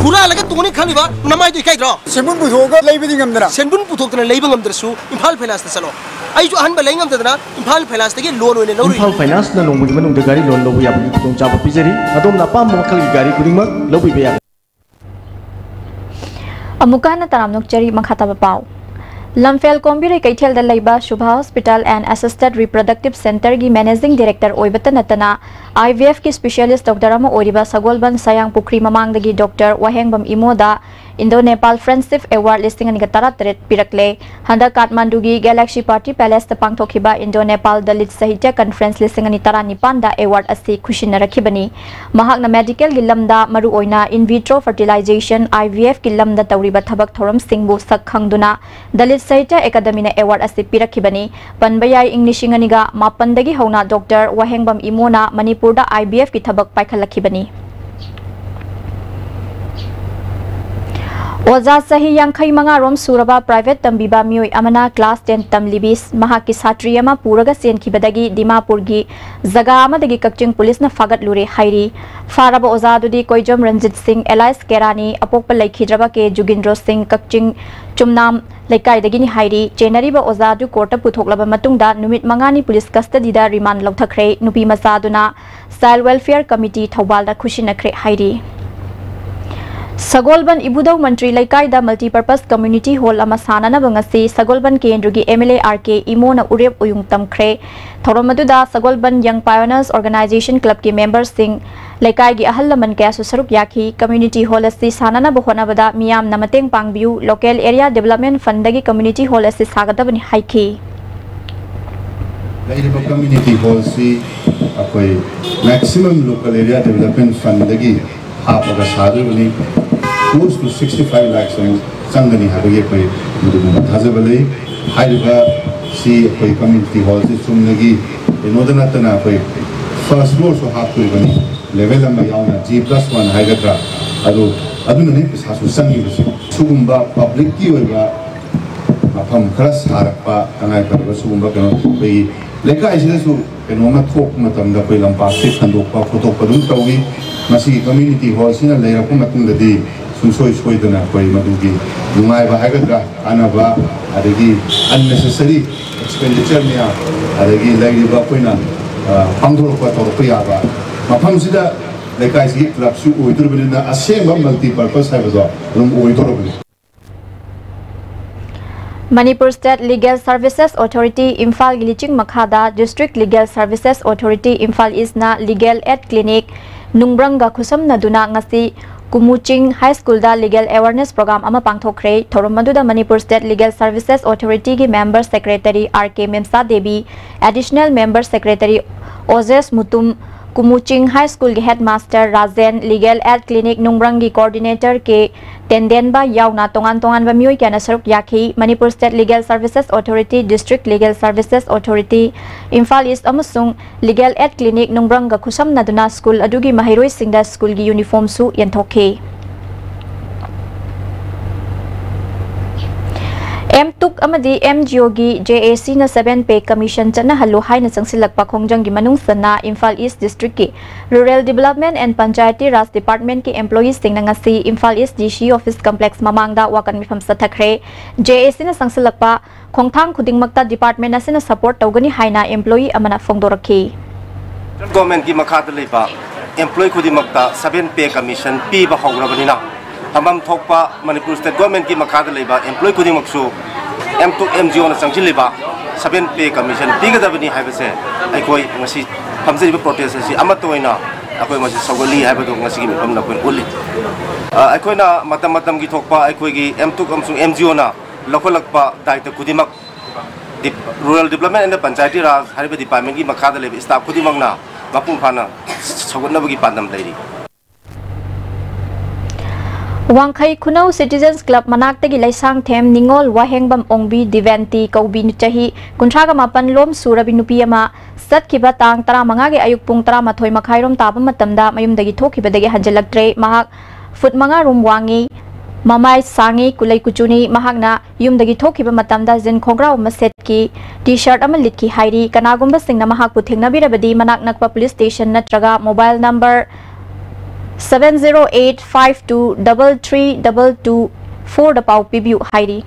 ꯍꯨꯔꯥꯜꯂꯒ ꯇꯣꯡꯅꯤ ꯈꯜꯂꯤꯕ ꯅꯃꯥꯏꯗꯣ ꯏꯀꯥꯏꯗ꯭ꯔꯣ? ꯁꯦꯟꯕꯨꯟ ꯄꯨꯊꯣꯛꯑꯒ ꯂꯩꯕꯗꯤ ꯉꯝꯗꯅ꯫ ꯁꯦꯟꯕꯨꯟ ꯄꯨꯊꯣꯛꯇꯅ ꯂꯩꯕ ꯉꯝꯗ꯭ꯔꯁꯨ ꯏꯝꯐꯥꯜ ꯐꯥꯏꯅꯥꯟꯁꯇ ꯆꯠꯂꯣ꯫ ꯑꯩꯁꯨ ꯑꯍꯟꯕ ꯂꯩ ꯉꯝꯗꯗꯅ ꯏꯝꯐꯥꯜ ꯐꯥꯏꯅꯥꯟꯁꯇꯒꯤ ꯂꯣꯟ ꯑꯣꯏꯅ ꯂꯧꯔꯨꯏ꯫ ꯏꯝꯐꯥꯜ ꯐꯥꯏꯅꯥꯟꯁꯅ ꯅꯣꯡꯃꯒꯤ ꯃꯅꯨꯡꯗ ꯒꯥꯔꯤ ꯂꯣꯟ ꯂꯧꯕ ꯌꯥꯕꯒꯤ ꯈꯨꯗꯣꯡꯆꯥꯕ ꯄꯤꯖꯔꯤ꯫ ꯑꯗꯣꯝꯅ ꯑꯄꯥꯝꯕ ꯃꯈꯜꯒꯤ ꯒꯥꯔꯤ ꯈꯨꯗꯤꯡꯃꯛ ꯂꯧꯕꯤꯕ ꯌꯥꯒꯅꯤ꯫ ꯑꯃꯨꯛꯀ ꯍꯟꯅ ꯇꯔꯥꯝꯅ ꯑꯣꯛꯆꯔꯤ꯫ ꯃꯈꯥ ꯇꯥꯕ ꯄꯥꯎ꯫ ꯂꯝꯐꯦꯜ ꯀꯣꯝꯕꯤꯔꯩ ꯀꯩꯊꯦꯜꯗ ꯂꯩꯕ ꯁꯨꯚꯥ ꯍꯣꯁꯄꯤꯇꯥꯜ ꯑꯦꯟ ꯑꯦꯁꯤꯁꯇꯦꯗ ꯔꯤꯄ꯭ꯔꯗꯛꯇꯤꯚ ꯁꯦꯟꯇꯔꯒꯤ ꯃꯦꯅꯦꯖꯤꯡ ꯗꯤꯔꯦꯛꯇꯔ ꯑꯣꯏꯕꯇ ꯅꯠꯇꯅ, IVF ꯀꯤ ꯁ꯭ꯄꯦꯁꯤꯌꯦꯂꯤꯁ ꯗꯣꯛꯇꯔ ꯑꯃ ꯑꯣꯏꯔꯤꯕ ꯁꯒꯣꯜꯕꯟ ꯁꯌꯥꯡ ꯄꯨꯈ꯭ꯔꯤ ꯃꯃꯥꯡꯗꯒꯤ ꯗꯣꯛꯇꯔ ꯋꯥꯍꯦꯡꯕꯝ ꯏꯃꯣꯗ ꯏꯟꯗꯣ ꯅꯦꯄꯥꯜ ꯐ꯭ꯔꯦꯟꯗꯁꯤꯞ ꯑꯦꯋꯥꯔꯗ ꯂꯤꯁꯤꯡ ꯑꯅꯤꯒ ꯇꯔꯥꯇꯔꯦꯠ ꯄꯤꯔꯛꯂꯦ꯫ ꯍꯟꯗꯛ ꯀꯥꯊꯃꯥꯟꯗꯨꯒꯤ ꯒꯦꯂꯦꯛꯁꯤ ꯄꯥꯔꯇꯤ ꯄꯦꯂꯦꯁꯇ ꯄꯥꯡꯊꯣꯛꯈꯤꯕ ꯏꯟꯗꯣ ꯅꯦꯄꯥꯜ ꯗꯂꯤꯠ ꯁꯥꯍꯤꯇ꯭ꯌ ꯀꯟꯐꯔꯦꯟꯁ ꯂꯤꯁꯤꯡ ꯑꯅꯤ ꯇꯔꯥꯅꯤꯄꯥꯟꯗ ꯑꯦꯋꯥꯔꯗ ꯑꯁꯤ ꯈꯨꯠꯁꯤꯟꯅꯔꯛꯈꯤꯕꯅꯤ꯫ ꯃꯍꯥꯛꯅ ꯃꯦꯗꯤꯀꯦꯜꯒꯤ ꯂꯝꯗ, ꯃꯔꯨꯑꯣꯏꯅ in vitro fertilization, IVF ꯀꯤ ꯂꯝꯗ ꯇꯧꯔꯤꯕ ꯊꯕꯛ ꯊꯧꯔꯝꯁꯤꯡꯕꯨ ꯁꯛ ꯈꯪꯗꯨꯅ, ꯗꯂꯤꯠ ꯁꯥꯍꯤꯇ꯭ꯌ ꯑꯦꯀꯥꯗꯃꯤꯅ ꯑꯦꯋꯥꯔꯗ ꯑꯁꯤ ꯄꯤꯔꯛꯈꯤꯕꯅꯤ꯫ ꯄꯟꯕ ꯌꯥꯏ, ꯏꯪ ꯂꯤꯁꯤꯡ ꯑꯅꯤꯒ ꯃꯥꯄꯟꯗꯒꯤ ꯍꯧꯅ ꯗꯣꯛꯇꯔ ꯋꯥꯍꯦꯡꯕꯝ ꯏꯃꯣꯅ ꯃꯅꯤꯄꯨꯔꯗ IVF ꯀꯤ ꯊꯕꯛ ꯄꯥꯏꯈꯠꯂꯛꯈꯤꯕꯅꯤ꯫ ꯑꯣꯖꯥ ꯆꯍꯤ ꯌꯥꯡꯈꯩ ꯃꯉꯥ ꯔꯣꯝ ꯁꯨꯔꯕ ꯄ꯭ꯔꯥꯏꯚꯦꯠ ꯇꯝꯕꯤꯕ ꯃꯤꯑꯣꯏ ꯑꯃꯅ ꯀ꯭ꯂꯥꯁ ꯇꯦꯟ ꯇꯝꯂꯤꯕꯤ ꯃꯍꯥꯛꯀꯤ ꯁꯥꯇ꯭ꯔꯤ ꯑꯃ ꯄꯨꯔꯒ ꯆꯦꯟꯈꯤꯕꯗꯒꯤ ꯗꯤꯃꯥꯄꯨꯔꯒꯤ ꯖꯒꯥ ꯑꯃꯗꯒꯤ ꯀꯛꯆꯤꯡ ꯄꯨꯂꯤꯁꯅ ꯐꯥꯒꯠꯂꯨꯔꯦ ꯍꯥꯏꯔꯤ꯫ ꯐꯥꯔꯕ ꯑꯣꯖꯥꯗꯨꯗꯤ ꯀꯣꯏꯖꯝ ꯔꯟꯖꯤꯠ ꯁꯤꯡ, alias ꯀꯦꯔꯥꯅꯤ, ꯑꯄꯣꯛꯄ ꯂꯩꯈꯤꯗ꯭ꯔꯕ ꯀꯦ ꯖꯨꯒꯤꯟꯗ꯭ꯔꯣ ꯁꯤꯡ, ꯀꯛꯆꯤꯡ ꯆꯨꯝꯅꯥꯝ ꯂꯩꯀꯥꯏꯗꯒꯤꯅꯤ ꯍꯥꯏꯔꯤ꯫ ꯆꯦꯟꯅꯔꯤꯕ ꯑꯣꯖꯥꯗꯨ ꯀꯣꯔꯠꯇ ꯄꯨꯊꯣꯛꯂꯕ ꯃꯇꯨꯡꯗ ꯅꯨꯃꯤꯠ ꯃꯉꯥꯅꯤ ꯄꯨꯂꯤꯁ ꯀꯁꯇꯗꯤꯗ ꯔꯤꯃꯥꯟ ꯂꯧꯊꯈ꯭ꯔꯦ꯫ ꯅꯨꯄꯤ ꯃꯆꯥꯗꯨꯅ ꯆꯥꯏꯜ ꯋꯦꯜꯐꯤꯌꯔ ꯀꯃꯤꯇꯤ ꯊꯧꯕꯥꯜꯗ ꯈꯨꯠꯁꯤꯟꯅꯈ꯭ꯔꯦ ꯍꯥꯏꯔꯤ꯫ ꯁꯒꯣꯜꯕꯟ ꯏꯕꯨꯙꯧ ꯃꯟꯇ꯭ꯔꯤ ꯂꯩꯀꯥꯏꯗ ꯃꯜꯇꯤꯄꯔꯄꯁ ꯀꯝꯃ꯭ꯌꯨꯅꯤꯇꯤ ꯍꯣꯜ ꯑꯃ ꯁꯥꯅꯅꯕ ꯉꯁꯤ ꯁꯒꯣꯜꯕꯟ ꯀꯦꯟꯗ꯭ꯔꯒꯤ MLA RK ꯏꯃꯣꯅ ꯎꯔꯦꯞ ꯎꯌꯨꯡ ꯇꯝꯈ꯭ꯔꯦ꯫ ꯊꯧꯔꯝ ꯑꯗꯨꯗ ꯁꯒꯣꯜꯕꯟ ꯌꯪ ꯄꯥꯏꯑꯣꯅꯤꯌꯔꯁ ꯑꯣꯔꯒꯅꯥꯏꯖꯦꯁꯟ ꯀ꯭ꯂꯕꯀꯤ ꯃꯦꯝꯕꯔꯁꯤꯡ, ꯂꯩꯀꯥꯏꯒꯤ ꯑꯍꯜ ꯂꯃꯟ ꯀꯌꯥꯁꯨ ꯁꯔꯨꯛ ꯌꯥꯈꯤ꯫ ꯀꯝꯃ꯭ꯌꯨꯅꯤꯇꯤ ꯍꯣꯜ ꯑꯁꯤ ꯁꯥꯅꯅꯕ ꯍꯣꯠꯅꯕꯗ ꯃꯤꯌꯥꯝꯅ ꯃꯇꯦꯡ ꯄꯥꯡꯕꯤꯌꯨ, ꯂꯣꯀꯦꯜ ꯑꯦꯔꯤꯌꯥ ꯗꯤꯕꯦꯂꯞꯃꯦꯟꯠ ꯐꯟꯗꯒꯤ ꯀꯝꯃ꯭ꯌꯨꯅꯤꯇꯤ ꯍꯣꯜ ꯑꯁꯤ ꯁꯥꯒꯗꯕꯅꯤ ꯍꯥꯏꯈꯤ꯫ ꯂꯩꯔꯤꯕ ꯀꯝꯃ꯭ꯌꯨꯅꯤꯇꯤ ꯍꯣꯜꯁꯤ ꯑꯩꯈꯣꯏ maximum local area development fundꯗꯒꯤ ꯍꯥꯞꯄꯒ ꯁꯥꯗꯣꯔꯤꯕꯅꯤ꯫ Close to sixty five lakhs ꯑꯃꯨꯛ ꯆꯪꯒꯅꯤ ꯍꯥꯏꯕꯒꯤ ꯑꯩꯈꯣꯏ ꯃꯗꯨꯒꯨꯝꯕ ꯊꯥꯖꯕ ꯂꯩ꯫ ꯍꯥꯏꯔꯤꯕ ꯁꯤ ꯑꯩꯈꯣꯏ ꯀꯝꯃ꯭ꯌꯨꯅꯤꯇꯤ ꯍꯣꯜꯁꯤ ꯆꯨꯝꯅꯒꯤ ꯀꯩꯅꯣꯗ ꯅꯠꯇꯅ ꯑꯩꯈꯣꯏ first floorꯁꯨ ꯍꯥꯞꯇꯣꯔꯤꯕꯅꯤ, level ꯑꯃ ꯌꯥꯎꯅ G plus one ꯍꯥꯏꯒꯗ꯭ꯔꯥ, ꯑꯗꯨ ꯑꯗꯨꯅꯅꯤ ꯄꯩꯁꯥꯁꯨ ꯆꯪꯉꯤꯕꯁꯦ꯫ ꯁꯤꯒꯨꯝꯕ ꯄꯕ꯭ꯂꯤꯛꯀꯤ ꯑꯣꯏꯕ ꯃꯐꯝ ꯈꯔ ꯁꯥꯔꯛꯄ, ꯇꯉꯥꯏ ꯐꯗꯕ ꯁꯤꯒꯨꯝꯕ ꯀꯩꯅꯣ ꯑꯩꯈꯣꯏꯒꯤ ꯂꯩꯀꯥꯏꯁꯤꯗꯁꯨ ꯀꯩꯅꯣꯝꯃ ꯊꯣꯛꯄ ꯃꯇꯝꯗ ꯑꯩꯈꯣꯏ ꯂꯝꯄꯥꯛꯁꯦ ꯈꯟꯗꯣꯛꯄ ꯈꯣꯠꯇꯣꯛꯄ ꯑꯗꯨꯝ ꯇꯧꯏ꯫ ꯃꯁꯤꯒꯤ ꯀꯝꯃ꯭ꯌꯨꯅꯤꯇꯤ ꯍꯣꯜꯁꯤꯅ ꯂꯩꯔꯛꯄ ꯃꯇꯨꯡꯗꯗꯤ ꯁꯨꯡꯁꯣꯏ ꯁꯣꯏꯗꯅ ꯑꯩꯈꯣꯏ ꯃꯗꯨꯒꯤ ꯅꯨꯡꯉꯥꯏꯕ ꯍꯥꯏꯒꯗ꯭ꯔꯥ, ꯀꯥꯟꯅꯕ, ꯑꯗꯒꯤ unnecessary expenditure ꯃꯌꯥꯝ, ꯑꯗꯒꯤ ꯂꯩꯔꯤꯕ ꯑꯩꯈꯣꯏꯅ, ꯑ, ꯄꯥꯡꯊꯣꯔꯛꯄ ꯇꯧꯔꯛꯄ ꯌꯥꯕ ꯃꯐꯝꯁꯤꯗ ꯂꯩꯀꯥꯏꯁꯤꯒꯤ ꯀ꯭ꯂꯕꯁꯨ ꯑꯣꯏꯗꯣꯔꯤꯕꯅꯤꯅ ꯑꯁꯦꯡꯕ multipurpose ꯍꯥꯏꯕꯗꯣ ꯑꯗꯨꯝ ꯑꯣꯏꯗꯣꯔꯕꯅꯤ꯫ Manipur State Legal Services Authority ꯏꯝꯐꯥꯜꯒꯤ ꯂꯤꯆꯤꯡ ꯃꯈꯥꯗ District Legal Services Authority Imphal ꯏꯁꯅ Legal Aid Clinic ꯅꯨꯡꯕ꯭ꯔꯪꯒ ꯈꯨꯠꯁꯝꯅꯗꯨꯅ ꯉꯁꯤ ꯀꯨꯃꯨꯆꯤꯡ ꯍꯥꯏ ꯁ꯭ꯀꯨꯜꯗ Legal Awareness Program ꯑꯃ ꯄꯥꯡꯊꯣꯛꯈ꯭ꯔꯦ꯫ ꯊꯧꯔꯝ ꯑꯗꯨꯗ Manipur State Legal Services Authority ꯒꯤ Member Secretary R K ꯃꯦꯝꯁꯥ Devi, Additional Member Secretary ꯑꯣꯖꯦꯁ Mutum, ꯀꯨꯃꯨꯆꯤꯡ ꯍꯥꯏ ꯁ꯭ꯀꯨꯜꯒꯤ Headmaster Rajen, Legal Aid Clinic ꯅꯨꯡꯕ꯭ꯔꯪꯒꯤ Coordinator ꯀꯦ ꯇꯦꯟꯗꯦꯟꯕ ꯌꯥꯎꯅ ꯇꯣꯉꯥꯟ ꯇꯣꯉꯥꯟꯕ ꯃꯤꯑꯣꯏ ꯀꯌꯥꯅ ꯁꯔꯨꯛ ꯌꯥꯈꯤ꯫ Manipur State Legal Services Authority, District Legal Services Authority, Imphal ꯏꯁ ꯑꯃꯁꯨꯡ Legal Aid Clinic ꯅꯨꯡꯕ꯭ꯔꯪꯒ ꯈꯨꯠꯁꯝꯅꯗꯨꯅ ꯁ꯭ꯀꯨꯜ ꯑꯗꯨꯒꯤ ꯃꯍꯩꯔꯣꯏꯁꯤꯡꯗ ꯁ꯭ꯀꯨꯜꯒꯤ ꯌꯨꯅꯤꯐꯣꯔꯝꯁꯨ ꯌꯦꯟꯊꯣꯛꯈꯤ꯫ ꯑꯦꯝꯇꯨꯛ ꯑꯃꯗꯤ ꯑꯦꯝꯖꯤꯑꯣꯒꯤ ꯖꯦꯑꯦꯁꯤꯅ seven pay commission ꯆꯠꯅꯍꯜꯂꯨ ꯍꯥꯏꯅ ꯆꯪꯁꯤꯜꯂꯛꯄ ꯈꯣꯡꯖꯪꯒꯤ ꯃꯅꯨꯡ ꯆꯟꯅ ꯏꯝꯐꯥꯜ ꯏꯁ ꯗꯤꯁꯇ꯭ꯔꯤꯛꯀꯤ Rural Development and Panchayati Raj Department ꯀꯤ employees ꯁꯤꯡꯅ ꯉꯁꯤ ꯏꯝꯐꯥꯜ ꯏꯁ ꯗꯤ ꯁꯤ office complex ꯃꯃꯥꯡꯗ ꯋꯥꯀꯠ ꯃꯤꯐꯝ ꯆꯠꯊꯈ꯭ꯔꯦ꯫ ꯖꯦꯑꯦꯁꯤꯅ ꯆꯪꯁꯤꯜꯂꯛꯄ ꯈꯣꯡꯊꯥꯡ ꯈꯨꯗꯤꯡꯃꯛꯇ department ꯑꯁꯤꯅ support ꯇꯧꯒꯅꯤ ꯍꯥꯏꯅ employee ꯑꯃꯅ ꯐꯣꯡꯗꯣꯔꯛꯈꯤ꯫ Government ꯀꯤ ꯃꯈꯥꯗ ꯂꯩꯕ employee ꯈꯨꯗꯤꯡꯃꯛꯇ seven pay commission ꯄꯤꯕ ꯍꯧꯔꯕꯅꯤꯅ, ꯐꯝꯐꯝ ꯊꯣꯛꯄ Manipur State Government ꯀꯤ ꯃꯈꯥꯗ ꯂꯩꯕ employee ꯈꯨꯗꯤꯡꯃꯛꯁꯨ ꯑꯦꯝꯇꯨꯛ ꯑꯦꯝꯖꯤꯑꯣꯅ ꯆꯪꯁꯤꯜꯂꯤꯕ seven pay commission ꯄꯤꯒꯗꯕꯅꯤ ꯍꯥꯏꯕꯁꯦ ꯑꯩꯈꯣꯏ ꯉꯁꯤ ꯐꯝꯖꯔꯤꯕ protest ꯑꯁꯤ ꯑꯃꯠꯇ ꯑꯣꯏꯅ ꯑꯩꯈꯣꯏ ꯃꯁꯤ ꯁꯧꯒꯠꯂꯤ ꯍꯥꯏꯕꯗꯨ ꯉꯁꯤꯒꯤ ꯃꯤꯐꯝꯅ ꯑꯩꯈꯣꯏꯅ ꯎꯠꯂꯤ꯫ ꯑ, ꯑꯩꯈꯣꯏꯅ ꯃꯇꯝ ꯃꯇꯝꯒꯤ ꯊꯣꯛꯄ ꯑꯩꯈꯣꯏꯒꯤ ꯑꯦꯝꯇꯨꯛ ꯑꯃꯁꯨꯡ ꯑꯦꯝꯖꯤꯑꯣꯅ ꯂꯧꯈꯠꯂꯛꯄ ꯗꯥꯏꯇ ꯈꯨꯗꯤꯡꯃꯛ Rural Development and Panchayati Raj ꯍꯥꯏꯔꯤꯕ department ꯀꯤ ꯃꯈꯥꯗ ꯂꯩꯕ staff ꯈꯨꯗꯤꯡꯃꯛꯅ ꯃꯄꯨꯡ ꯐꯥꯅ ꯁꯧꯒꯠꯅꯕꯒꯤ ꯄꯥꯟꯗꯝ ꯂꯩꯔꯤ꯫ ꯋꯥꯡꯈꯩ ꯈꯨꯅꯧ Citizens Club ꯃꯅꯥꯛꯇꯒꯤ ꯂꯩꯁꯥꯡꯊꯦꯝ ꯅꯤꯉꯣꯜ ꯋꯥꯍꯦꯡꯕꯝ ꯑꯣꯡꯕꯤ ꯗꯤꯕꯦꯟꯇꯤ ꯀꯧꯕꯤ ꯆꯍꯤ ꯀꯨꯟꯊ꯭ꯔꯥꯒ ꯃꯥꯄꯟ ꯂꯣꯝ ꯁꯨꯔꯕꯤ ꯅꯨꯄꯤ ꯑꯃ ꯆꯠꯈꯤꯕ ꯇꯥꯡ ꯇꯔꯥꯃꯉꯥꯒꯤ ꯑꯌꯨꯛ ꯄꯨꯡ ꯇꯔꯥꯃꯥꯊꯣꯏ ꯃꯈꯥꯏꯔꯣꯝ ꯇꯥꯕ ꯃꯇꯝꯗ ꯃꯌꯨꯝꯗꯒꯤ ꯊꯣꯛꯈꯤꯕꯗꯒꯤ ꯍꯟꯖꯤꯜꯂꯛꯇ꯭ꯔꯦ꯫ ꯃꯍꯥꯛ ꯐꯨꯠ ꯃꯉꯥ ꯔꯣꯝ ꯋꯥꯡꯉꯤ, ꯃꯃꯥꯏ ꯁꯥꯡꯉꯤ, ꯀꯨꯂꯩ ꯀꯨꯆꯨꯅꯤ꯫ ꯃꯍꯥꯛꯅ ꯌꯨꯝꯗꯒꯤ ꯊꯣꯛꯈꯤꯕ ꯃꯇꯝꯗ ꯖꯤꯟ ꯈꯣꯡꯒ꯭ꯔꯥꯎ ꯑꯃ ꯁꯦꯠꯈꯤ, ꯇꯤ ꯁꯥꯔꯠ ꯑꯃ ꯂꯤꯠꯈꯤ ꯍꯥꯏꯔꯤ꯫ ꯀꯅꯥꯒꯨꯝꯕꯁꯤꯡꯅ ꯃꯍꯥꯛꯄꯨ ꯊꯦꯡꯅꯕꯤꯔꯕꯗꯤ ꯃꯅꯥꯛ ꯅꯛꯄ police station ꯅꯠꯇ꯭ꯔꯒ mobile number seven zero eight five two double three double two four ꯗ ꯄꯥꯎ ꯄꯤꯕꯤꯌꯨ ꯍꯥꯏꯔꯤ꯫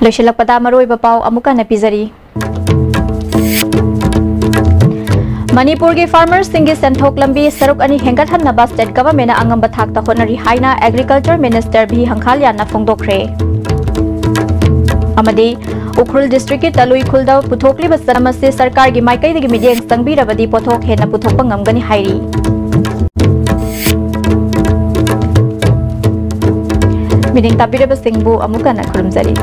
ꯂꯣꯏꯁꯤꯜꯂꯛꯄꯗ ꯃꯔꯨꯑꯣꯏꯕ ꯄꯥꯎ ꯑꯃꯨꯛ ꯍꯟꯅ ꯄꯤꯖꯔꯤ꯫ ꯃꯅꯤꯄꯨꯔꯒꯤ farmerꯁꯤꯡꯒꯤ ꯁꯦꯟꯊꯣꯛ ꯂꯝꯕꯤ ꯁꯔꯨꯛ ꯑꯅꯤ ꯍꯦꯟꯒꯠꯍꯟꯅꯕ state governmentꯅ ꯑꯉꯝꯕ ꯊꯥꯛꯇ ꯍꯣꯠꯅꯔꯤ ꯍꯥꯏꯅ Agriculture Minister V ꯍꯪꯈꯥꯂꯤꯌꯥꯟꯅ ꯐꯣꯡꯗꯣꯛꯈ꯭ꯔꯦ꯫ ꯑꯃꯗꯤ ꯎꯈ꯭ꯔꯨꯜ districtꯀꯤ ꯇꯂꯨꯏ ꯈꯨꯜꯗ ꯄꯨꯊꯣꯛꯂꯤꯕ ꯆꯅꯝ ꯑꯁꯤ ꯁꯔꯀꯥꯔꯒꯤ ꯃꯥꯏꯀꯩꯗꯒꯤ ꯃꯤꯠꯌꯦꯡ ꯆꯪꯕꯤꯔꯕꯗꯤ ꯄꯣꯠꯊꯣꯛ ꯍꯦꯟꯅ ꯄꯨꯊꯣꯛꯄ ꯉꯝꯒꯅꯤ ꯍꯥꯏꯔꯤ꯫ ꯃꯤꯅꯤꯡ ꯇꯥꯕꯤꯔꯕꯁꯤꯡꯕꯨ ꯑꯃꯨꯛ ꯍꯟꯅ ꯈꯨꯔꯨꯝꯖꯔꯤ꯫